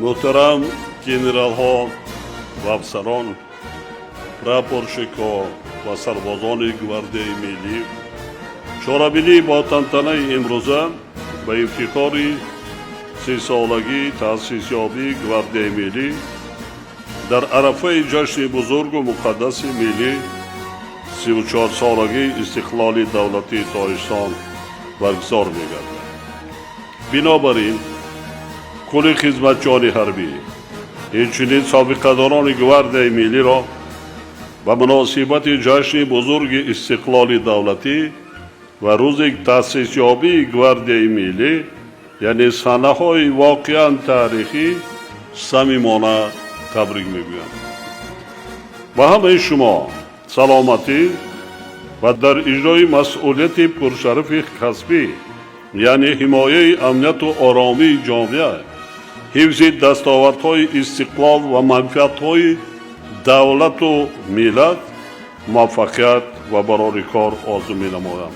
Муҳтарам генералҳо ва афсарон, прапорщикҳо ва сарбозони Гвардияи миллӣ, чорабинии бо тантанаи имрӯза ба ифтихори 30-солагии таъсисёбии Гвардияи миллӣ дар арафаи ҷашни бузургу муқаддаси миллӣ, 34-солагии истиқлоли давлатии Тоҷикистон баргузор мегардад. Бинобар ин кулли хизматчиёни ҳарбӣ, инчунин собиқадорони Гвардияи миллиро ба муносибати ҷашни бузурги истиқлоли давлатӣ ва рӯзи таъсисёбии Гвардияи миллӣ, яъне санаҳои воқеан таърихӣ, самимона табрик мегӯям. Ба ҳамаи шумо саломатӣ ва дар иҷрои масъулияти пуршарафи касбӣ, яъне ҳимояи амнияту оромии ҷомеа, ҳифзи дастовардҳои истиқлол ва манфиатҳои давлату миллат муваффақият ва барори кор орзу менамоям.